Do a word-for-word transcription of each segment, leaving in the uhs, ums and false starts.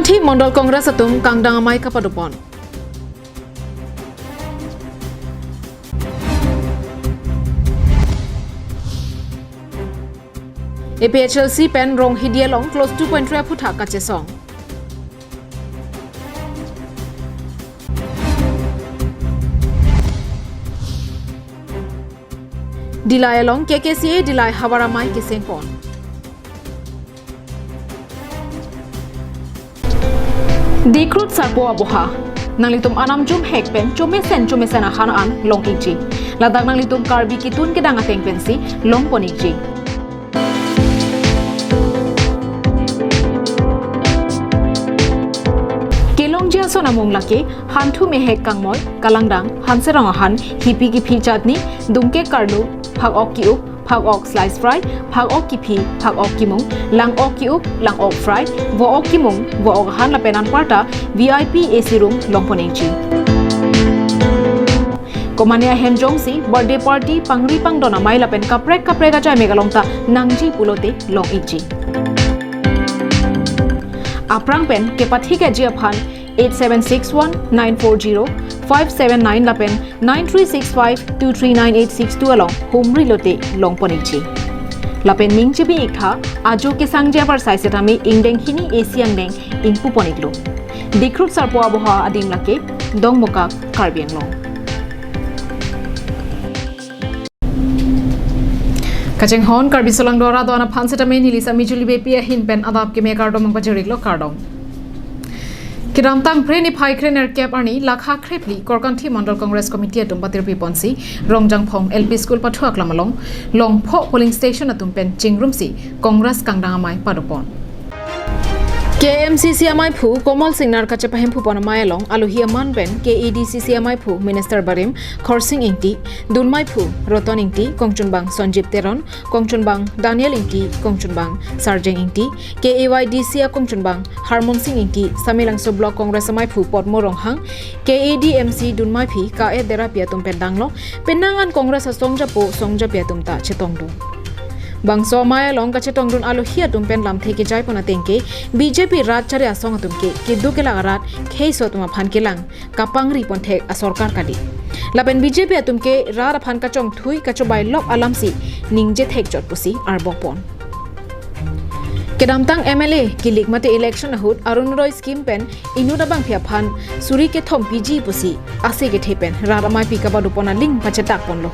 Korkanthi Mondol Congress atum kangdang amei kapadopon. A P H L C pen Ronghidi along clause two point three aphuthak kachesong. Dillai along K K C A Dillai havar amei kesengpon. Dikhrut sarpo aboha. Nanglitum anam jumhek pen chomesen chomesen ahan an long-ikji. Ladak nanglitum Karbi ketun kedang ateng pensi longpon-ikji. Kelongji ason amung lake Hanthu Mehek Kangmoi, Kalangdang, Hanserong ahan, hipi kiphi chatni, dungke karlu, phak-ok ki-up, phak-ok slice fry, phak-ok kiphi, phak-ok kimung, lang-ok ki-up, lang-ok fry, vo-ok kimung, vo-ok ahan lapen anparta V I P A C room longpon-ikji. Komane ahem jongsi birthday party, pangri pangdon amei lapen kaprek kaprek ajai mek along ta nangji pulote long-ikji. Aphrang pen kepathikji aphan eight seven six one nine four zero five seven nine lapen nine three six five two three nine eight six two along humri lote longpon-ikji. Lapen ning chebi-iktha, ajo kesangji apar sai setame ingdeng hini A C angdeng ingpupon-iklo. Dikhrut sarpo aboha adim lake Dongmukak, Karbi Anglong. Kachinghon Karbi Solangdo arat do-an aphan setame neli Sami Julie Beypi ahin pen adap keme kardom nangpajir-iklo, kardom. Kedamtang Phre niphai krenerkep arni lakha krephli Korkanthi Mondol Congress Committee atum patirpiponsi Rongjangphong L P School pathu aklam along Longpho polling station atum pen chingrumsi Congress kangdang amei padopon. K M C C amaiphu Komal Singnar kachepahemphupon amei along alohi aman pen K A D C C amaiphu Minister Barim Khorsing Ingti, dunmaiphu Roton Ingti, kongchunbang Sonjib Teron, kongchunbang Daniel Ingti, kongchunbang Sarjeng Ingti, K A Y D C akongchunbang Harmon Sing Ingti, Samelangso Block Congress amaiphu Potmo Ronghang, K A D M C dunmaiphi K.A. Derapi atum pen danglo, penang an Congress asongjapo songjapi atum ta chetongdun. Bangso amei along kachetongdun alohi atum pen lamthe kejaipon ateng ke B J P rat chari asong atum ke keduk kelak arat kheiso atum aphan kelang kapangriponthek asorkar kali. Lapen B J P atum ke rat aphan kachongthui kachobailok alamsi ningje thekchot pusi arbokpon. Kedamtang M L A kilik mate election ahut Orunodoi scheme pen inut abangphi aphan suri kethom piji pusi ase kethe pen rat ameipi kapadopon aling pachetakponlo.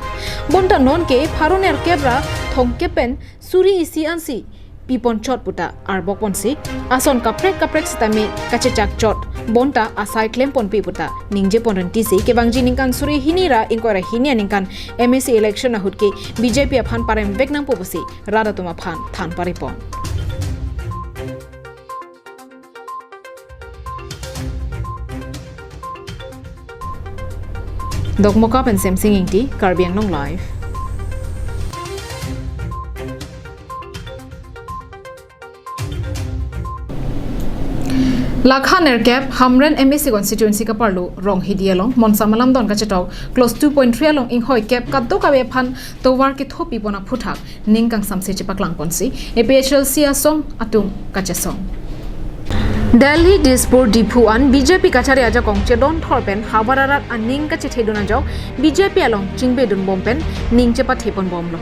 Bonta nonke pharo nerkep ra thomkep pen suri isi ansi piponchot puta arbokponsi ason kaprek kaprek setame kachechakchot bonta asai klemponpi puta ningjepon rentisi kevangji ningkan suri hini ra ingkoi ra hini aningkan M A C election ahut ke B J P aphan paremvek nangpo pusi rat atum aphan than paripon. Dokmoka pen Semsing Ingti, Karbi Anglong Live. Lakha nerkep Hamren M A C constituency kaparlo Ronghidi along Monsa Malamdon kachetok clause two point three along inghoikep kadokave aphan tovar kethopipon aphuthak ning kangsamse chepaklangponsi A P H L C asong atum kachesong. Delhi, Dispur, Diphu an B J P kachari ajakong chedon thor pen havar arat aning kachethedun ajok B J P along chingbedunbom pen ning chepatheponbomlo.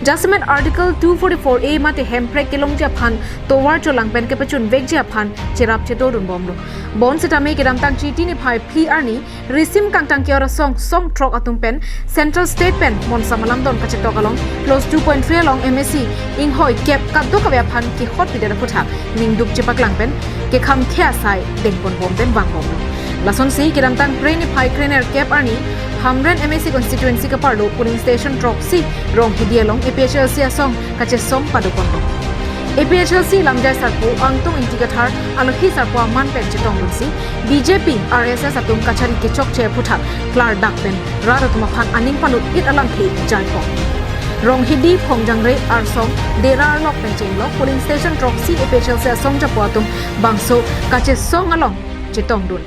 Jasemet Article two forty-four A mate hemprek kelongji aphan tovar cholang pen kepachunvekji aphan cherap chetodunbomlo. Bonsetame kedamtang Chiti niphai phli arni risim kangtang ke-ora song song throk atum pen Central State pen Monsa Malamdon kachetok along clause two point three along M A C inghoikep kadokave aphan kehot pidet aphuthak ningduk chepaklang pen kekhamthe asai dengponbom pen vangbomlo. Lasonsi kedamtang Phre niphai krenerkep arni Hamren M A C constituency kaparlo polling station throksi Ronghidi along A P H L C asong kachesong padoponlo. A P H L C lamjai sarpo Angtong Ingti Kathar alohi sarpo aman pen chetongdunsi B J P R S S atum kachari kechokche aphuthak klardak pen rat atum aphan aning palut-it alamthe jaipon. Ronghidi, Phongjangre, Arsong, Dera arlok pen chenglok polling station throksi A P H L C asongjapo atum bangso kachesong along chetongdun.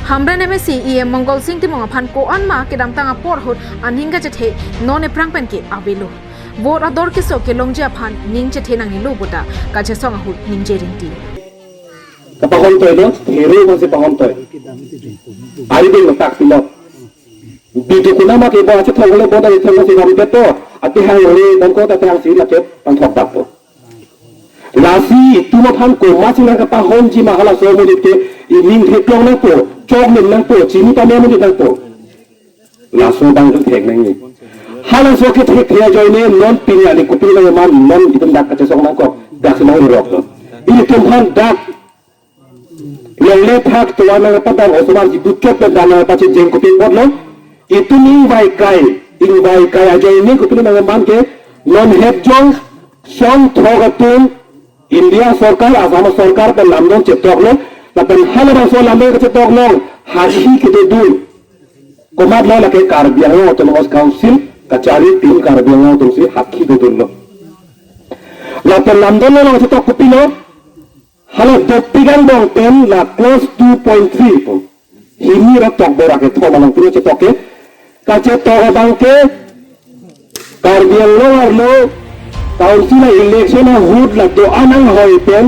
Hamren M A C E M Mongol Sing Timung aphan ko-an ma kedamtang apor ahut aning kachethe non ephrang pen ke avelo. Vote ador keso kelongji aphan ning chethe nangnelo puta kachesong ahut ningje rinti. Kapahon toi lo, hero masih pahon toi. Ari ding letak pilot. Bidu kuna ma ke ba chetong le boda chetong si ram keto. Ati hang le bom ko tapi hang si la ke pangthok dak po. Lasi itum aphan komat si nangkapahonji ma halaso amonit ke ining theklong nangpo, chok ning nangpo, chini pame amonit nangpo. Laso abang itum thek nangji. Halaso ke thek thek ajoine non pini ani kopilo man non itum dak kachesong nangkok, dak si nang rok lo. Itum aphan dak longle thak tovar nangpadang osomar ji buchot pen dan nangpachijeng kopi apotlo. Itum ingvai kai, ingvai kai ajoine kopilo nangman ke non het jong song thok atum India sorkar, Assam sorkar pen lamdon chetoklo, lapen halabangso lamdon kachetoklo, hakhi kedodun. Komatlo lake Karbi Anglong Autonomous Council kachari tin Karbi Anglong atumsi hakhi dodunlo. Lapen lamdon lo nangchetok kopilo, hala dopik angbong pen la clause two point three po. Hini ra tokbo ra kethom along pini chetok ke. Kachetok abang ke Karbi Anglong arlo council a-election ahut la do-an anghoi pen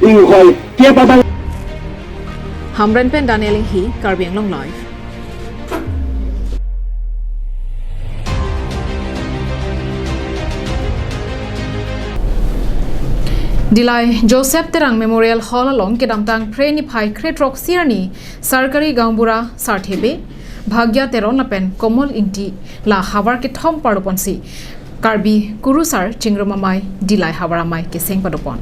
inghoi kep abang. Hamren pen Daniel Inghi, Karbi Anglong Live. Dillai Joseph Terang Memorial Hall along kedamtang Phre niphai kre throksi arni Sarkari Gaonbura Sarthe Bey, Bhagya Teron lapen Komol Ingti la havar kethom parloponsi Karbi Kurusar Chingrum Amei Dillai Havar Amei keseng padopon.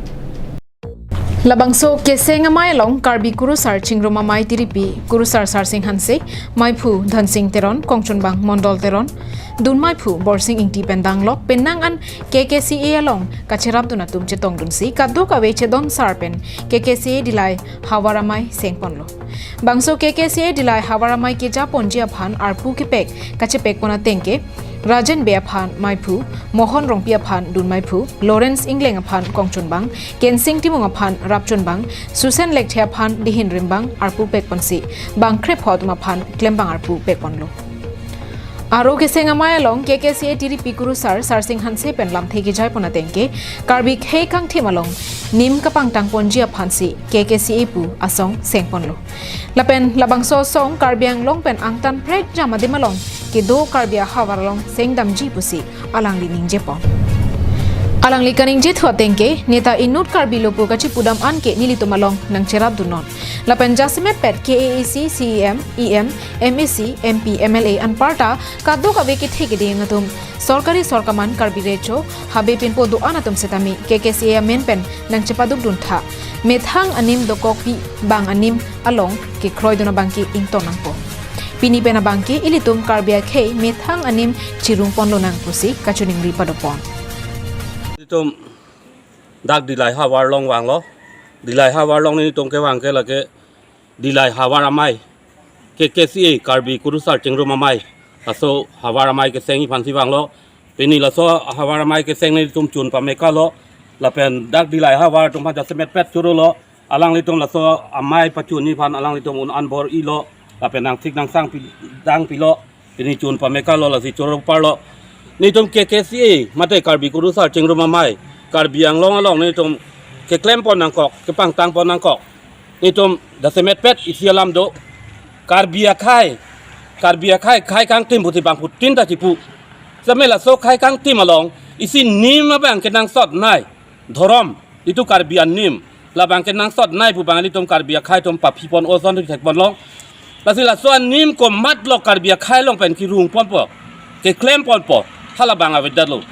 Labangso keseng amei along Karbi Kurusar Chingrum Amei tiripi Kurusar Sarsing Hanse, Meiphu Dhansing Teron, Kongchunbang Mondol Teron, Dun Meiphu Borsing Ingti pen danglok penang an K K C A along kacherapdun atum chetongdunsi kadokave chedon sar pen K K C A Dillai Havar Amei sengponlo. Bangso K K C A Dillai Havar Amei kejaponji aphan arpu kepek kachepekpon ateng ke Rajen Bey aphan Meiphu, Mohon Rongpi aphan Dun Meiphu, Lawrence Ingleng aphan Kongchunbang, Kensing Timung aphan Rapchunbang, Susen Lekthe aphan Dihin Rimbang arpu pekponsi bang krepho atum aphan klembang arpu pekponlo. Aro keseng amei along K K C A tiripi Kurusar Sarsing Hanse pen lamthe kejaipon ateng ke Karbi khei kangthim along nim kapangtangponji aphansi K K C A pu asong sengponlo. Lapen labangso asong Karbi Anglong pen angtan prekjam adim along kedo Karbi ahavar along sengdamji pusi alangli ningjepon. Alangli kaningjethu ateng ke neta inut Karbi lo pu kachipudam an ke nelitum along nangcherapdunnon. Lapen jasemet pet K A A C C E M, E M, M A C, M P, M L A anparta kadokave kethe keding atum, sorkari sorkaman Karbi Recho, habe pinpo do-an atum setame K K C A amen pen nangchepadukdun tha. Methang anim dokokpi bang anim along kekroidun abang ke ington nangpo. Pini pen abang ke ilitum Karbi akhei methang anim chirungponlonang pusi kachiningri padopon. Itum dak Dillai havar along vanglo. Dillai havar along nelitum kevang ke lake Dillai Havar Amei, K K C A, Karbi Kurusar Chingrum Amei, laso Havar Amei kesengji aphansi vanglo. Pini laso Havar Amei keseng nelitum chun pamekalo. Lapen dak Dillai havar atum aphan jasemet pet chorolo. Alanglitum laso amei pachunji aphan alanglitum un-an bor-ilo. Lapen nangsik nangsang pi-, dangpilo. Pini chun pamekalo lasi choro parlo. Nelitum K K C A mate Karbi Kurusar Chingrum Amei, Karbi Anglong along nelitum keklempon nangkok, kepangtangpon nangkok. Nelitum jasemet pet isi alam do. Karbi akhei, Karbi akhei khei kangthim pusi bangphutin ta chipu. Setame laso khei kangthim along isi nim abang kenangsotnei. Dhorom, itum Karbi anim. Labang kenangsotnei pu abang ilitum Karbi akhei atum paphipon oson thekponlong. Lasi laso anim komatlo Karbi akhei along pen kirungponpo, keklemponpo, halabang avedetlo.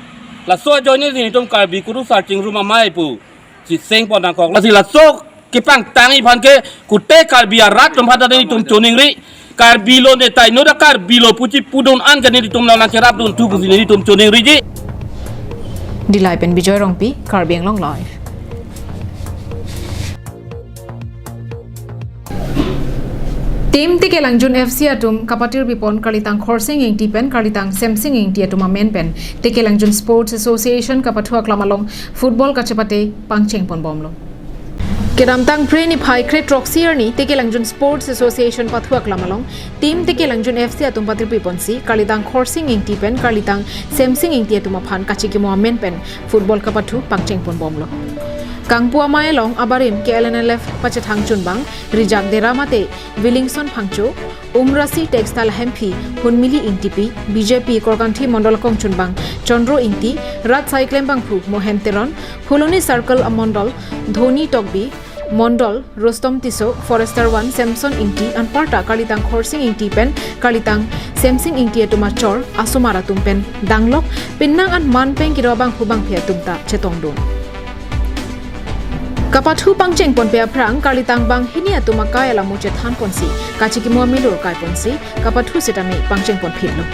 Laso ajoine si nelitum Karbi Kurusar Chingrum Amei pusi sengpon nangkok. Lasi laso kepangtangji aphan ke kute Karbi arat atum aphan ta nelitum choningri. Karbi lo neta inut ta Karbi lo pu chipudun an ke nelitum lo nangcherapdunthu pusi nelitum choningriji. Dillai pen Bijoy Rongpi, Karbi Anglong Live. Team Tekelangjun F C atum kapatir bipon Karlitang Khorsing Ingti pen Karlitang Semsing Ingti atum amen pen Tekelangjun Sports Association kapathu aklam along football kachepate pangchengponbomlo. Kedamtang Phre niphai kre throksi arni Tekelangjun Sports Association pathu aklam along Team Tekelangjun F C atum patir biponsi Karlitang Khorsing Ingti pen Karlitang Semsing Ingti atum aphan kachikimo amen pen football kapathu pangchengponbomlo. Kangpu amei along abarim K L N L F pachethang chunbang Rijak Dera mate Willingson Phangcho, Umrasi Textile Hemphi Hunmili Ingtipi, B J P Korkanthi Mondol akong chunbang Chandro Ingti, rat saiklem bangphu Mohen Teron, Phuloni Circle amondol Dhoni Tokbi, Mondol Rustom Tisso, Forester one Samson Ingti, anparta karlitang Khorsing Ingti pen karlitang Semsing Ingti atum achor asomar atum pen danglok penang an manpeng kedo bangphu bangphi atum ta chetongdun. Kapathu pangcheng ponpe aphrang karlitang banghini atum akai alamo chethan ponsi kachikimo amilur kai ponsi kapathu setame pangcheng ponphitlo.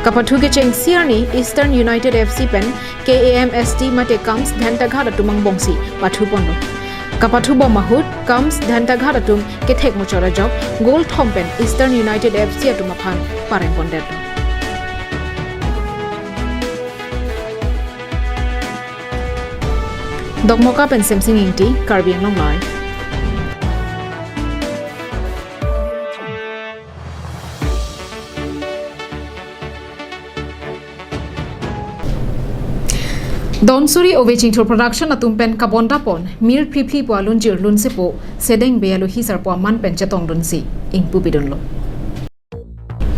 Kapathu kechengsi arni Eastern United F C pen K A M S T mate Kams Dhentaghat atum angbongsi pathu ponlo. Kapathu bom ahut Kams Dhentaghat atum kethek muchot ajok goal thom pen Eastern United F C atum aphan pareng pondetlo. Dokmoka pen Semsing Ingti, Karbi Anglong Live. Donsuri Ove Chingthur Production atum pen kabonda pon Mir Phliphli pu alunjir lunsepo Sedeng Bey alohi sarpo aman pen chetongdunsi ingpu pidunlo.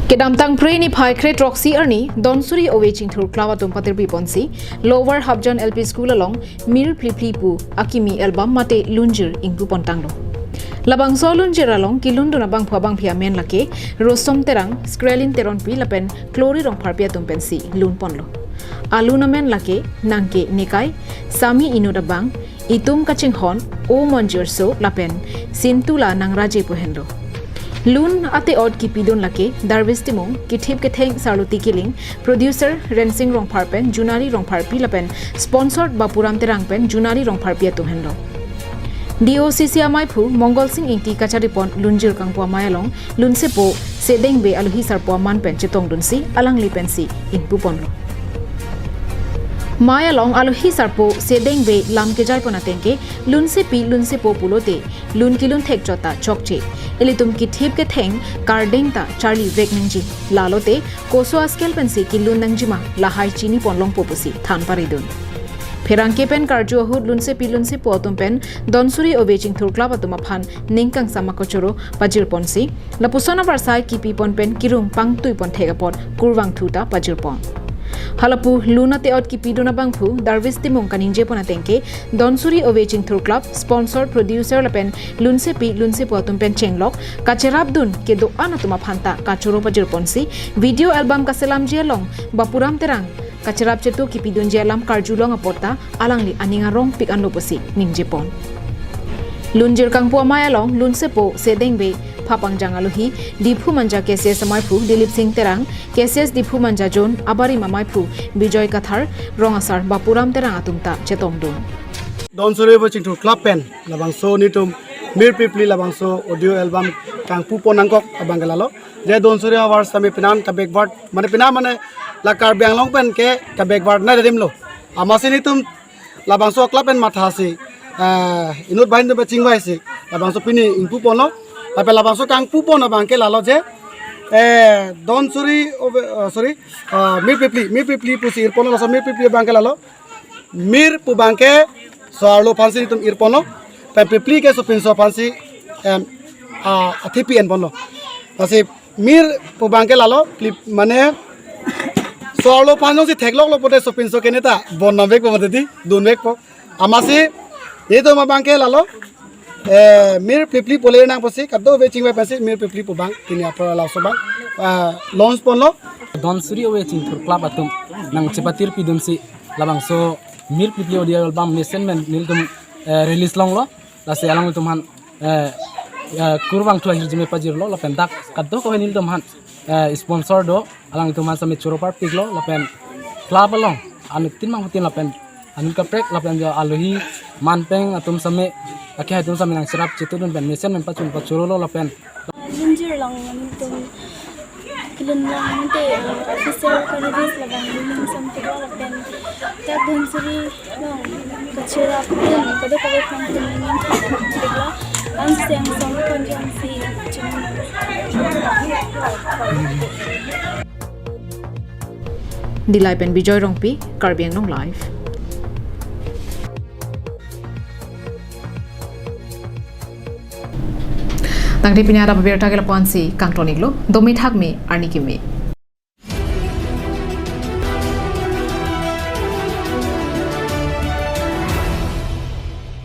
Kedamtang Phre niphai kre throksi arni Donsuri Ove Chingthur Club atum patirpi ponsi Lower Hapjan L P School along Mir Phliphli pu akimi album mate lunjir ingpu pontanglo. Labangso lunjir along kelundun abangphu abangphi amen lake Rosom Terang, Skrelin Teronpi lapen Klori Rongpharpi atum pensi lun ponlo. Alun amen lake Nangke Nekai, Sami Inut Abang, Itum Kachinghon, O Monjirso lapen Sintula Nangraje pu henlo. Lun ate-ot kipidun lake Darvis Timung, kethip ketheng Sarluti Kiling, producer Rensing Rongphar pen Junari Rongpharpi lapen sponsored Bapuram Terang pen Junari Rongpharpi atum henlo. D O C C amaiphu Mongol Sing Ingti kachari pon lunjir kangpu amei along lunsepo Sedeng Bey alohi sarpo aman pen chetongdunsi alangli pensi ingpu ponlo. Mei along alohi sarpo Sedeng Bey lam kejai pon ateng ke lunsepi lunsepo pulote lun kelun thekchot ta chokche. Ilitum kethip ketheng kardeng ta charli vek nangji. Lalote koso askel pensi kelun nangjima lahai chini pon longpo pusi than paridun. Pherangke pen karju ahut lunsepi lunsepo atum pen Donsuri Ove Chingthur Club atum aphan ning kangsam akachoro pajir ponsi lapuson abarsai kipi pon pen kirung pangtui pon thek apot kurvangthu ta pajir pon. Halapu lun ate-ot kipidun abangphu Darvis Timung kaningje pon ateng ke Donsuri Ove Chingthur Club sponsor producer lapen lunsepi lunsepo atum pen chenglok kacherapdun kedo-an atum aphan ta kachoro pajir ponsi video album kaselamji along Bapuram Terang kacherap chetu kipidunji alam karjulong apot ta alangli aning arongpik anlo pusi ningje pon. Lunjir kangpu amei along lunsepo Sedeng Bey phapangjang alohi Diphu Manja K C S amaiphu Dilip Sing Terang, K C S Diphu Manja Zone abarim amaiphu Bijoy Kathar, rong asar Bapuram Terang atum ta chetongdun. Donsuri Ove Chingthur Club pen labangso nelitum Mir Phliphli labangso audio album kangpu pon nangkok abang ke lalo. Je Donsuri ahavar sitame penan ka backward, mane penan mane la Karbi Anglong pen ke ka backward nai rimlo. Amatsi nelitum labangso club pen mathasi, eh, inut banghini atum pen chingvaisi labangso pini ingpu ponlo. Lapen labangso kangpu pon abang ke lalo je, eh, Donsuri Ove, eh, sorry, eh, Mir Phliphli, Mir Phliphli pusi ir ponlo, laso Mir Phliphli abang ke lalo. Mir pu abang ke so-arlo aphansi nelitum ir ponlo. Pen Phliphli ke sopinso aphansi, em, a, athepi en ponlo. Lasi Mir pu abang ke lalo, Phli-, mane so-arlo aphan jongsi thekloklo pote sopinso ke neta bon nam vekpo mati di, dun vekpo. Amatsi nelitum abang ke lalo, eh, Mir Phliphli pu le nang pusi kadokave chingvai pensi Mir Phliphli pu abang pini apor laso abang, ah, launch ponlo. Donsuri Ove Chingthur Club atum nangchepatirpidunsi labangso Mir Phliphli audio album mesen men nelitum, eh, release longlo. Lasi alanglitum aphan, eh, eh, kurvangthu ahirjume pajirlo lapen dak kadokave nelitum aphan, eh, sponsor do, alanglitum aphan sitame choro parpiklo lapen club along anuttin manghutin lapen anut kaprek lapen jo alohi manpeng atum sitame, akehai atum sitame nangcherap chetudun pen mesen men pachun pachorolo lapen lunjir along nelitum kelun along mate, uh, official candidates labang ning samtiklo lapen dak Donsuri along kacherapdun kadokave aphan ning samtiklo, angseng song konjang si chun. Dillai pen Bijoy Rongpi, Karbi Anglong Live. Tangte pini adap abirta ke lapu-ansi kangton-iklo. Dome thakme, arni keme.